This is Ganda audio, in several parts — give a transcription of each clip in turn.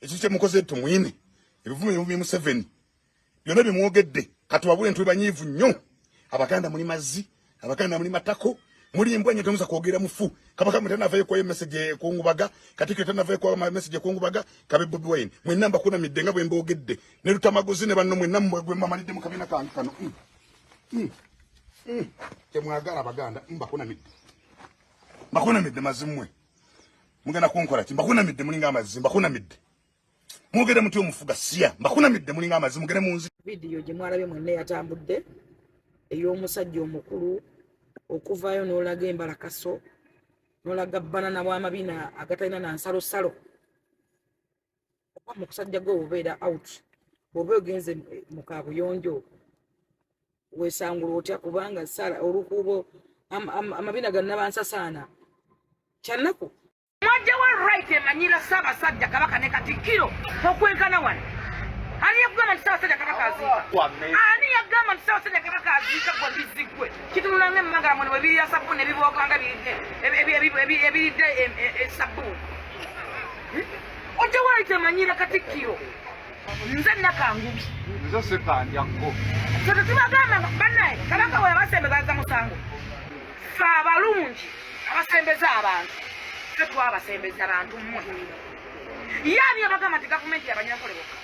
Ekyo kyemukoze Tumwine, ebivumo ebivumye Museveni byonna byemwogedde, katubabule nti banyiivu nnyo. Abaganda muli mazzi, Abaganda muli matako, muli mbwa nnyo, temuza kwogera mufu. Kabaka mwe tanavayo kuwayo message ekungubaga, Katikkiro tanavayo kuwa message ekungubaga, kabe Bobi Wine. Mwenna mbakunamidde nga bwe mboogedde, ne Lutamaguzi ne banno mwenna gwe mbamalidde mu kabina kange kano. Temwagala Abaganda, mbakunamidde. Mbakunamidde mazzi mmwe. Mugenda kunkola ki? Mbakunamidde mulinga amazzi, mbakunamidde. Mwogere muti omufuga siya, mbakunamidde mulinga amazzi, mugere mu nzi. Vidiyo gye mwalabye mwenna yatambudde ey'omusajja omukulu okuvaayo n'olaga embalakaso n'olaga banana bw'amabina agatalina na nsalosalo. Oba mu kusajja gwe obeera out, bw'oba ogenze mu kabuyonjo weesangula otya? Kubanga sala olukuubo amabina ga nabansasaana kyannaku. Mwajjawa right emanyira Ssaabasajja Kabaka ne Katikkiro okwenkana wano? Ani yakugamba nti Ssaabasajja Kabaka aziika? Ani yagamba nti Ssaabasajja Kabaka aziika? Gwe mbizzi gwe kitunula nga emmangala mwene bwe sabbuuni ebibooga nga ebiridde esabbuuni. Ojjawa right emanyira Katikkiro? Nze Nakangubi. Nze Sekanjakko. So tetubagamba nga bannaye Kabaka we yabasembeza musango. Ffe abalungi abasembeza abantu, ffe twabasembeza bantu mmwe. Ye ani yabagamba nti gavumenti yabanyankole bokka?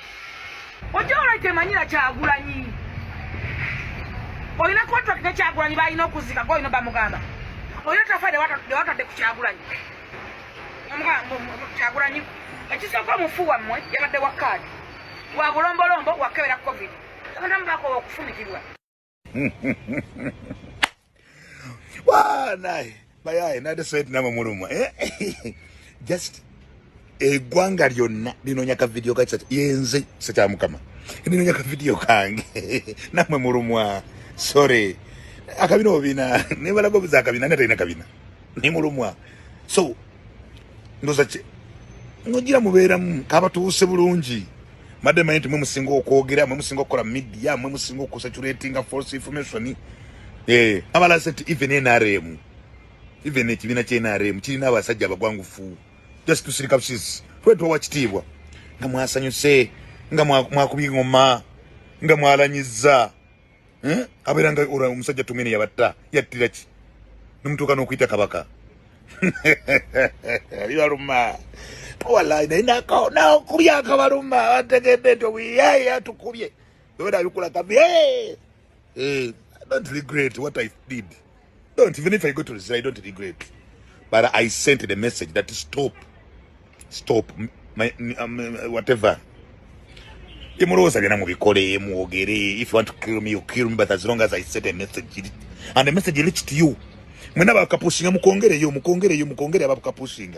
Ojja olwaita emanyira Kyagulanyi. Olina contract ne Kyagulanyi, balina okuzika gwe olina bamugamba olina tafaire watadde ku Kyagulanyi. Kyagulanyi ekisooka omufu wammwe yabadde wa kaadi wa bulombolombo wakebera COVID, abantu amubakowa okufumitibwa. Wanaye bayaye nade sente namwe mulumwa, eh? Just eggwanga lyonna linoonya ka video ka yenze kisa kya Mukama, linoonya ka video kange, namwe mulumwa. Sorry, akabina obina nebalaga obuza akabina naye talina kabina nemulumwa. So ndoza nogira mubeeramu kabatuuse bulungi. Madde manyi nti mwe musinga okwogera, mwe musinga okukola media, mwe musinga okusaturatinga false information. Abalase nti even NRM, even ekibiina kya NRM kirina abasajja abagwangufu. Just tusirika busisi, twetwawa kitiibwa nga mwasanyuse, nga mwakubye ngoma, nga mwalanyiza, eh? Abeera nga omusajja Tumwine yabatta, yattira ki nomutuuka n'okuyita kabaka libaluma. Wallahi naye nakubye akabaluma, bategedde nti obuyaye atukubye wena abikula kabi. I don't regret what I did. Don't even if I go to Israel, I don't regret, but I sent the message that stop, stop my whatever temulowooza byonna mubikole mwogere. If you want to kill me, you kill me, but as long as I sent a message and the message reached you, mwena bakapushinga, mukongereyo, mukongereyo, mukongere abakapushinga.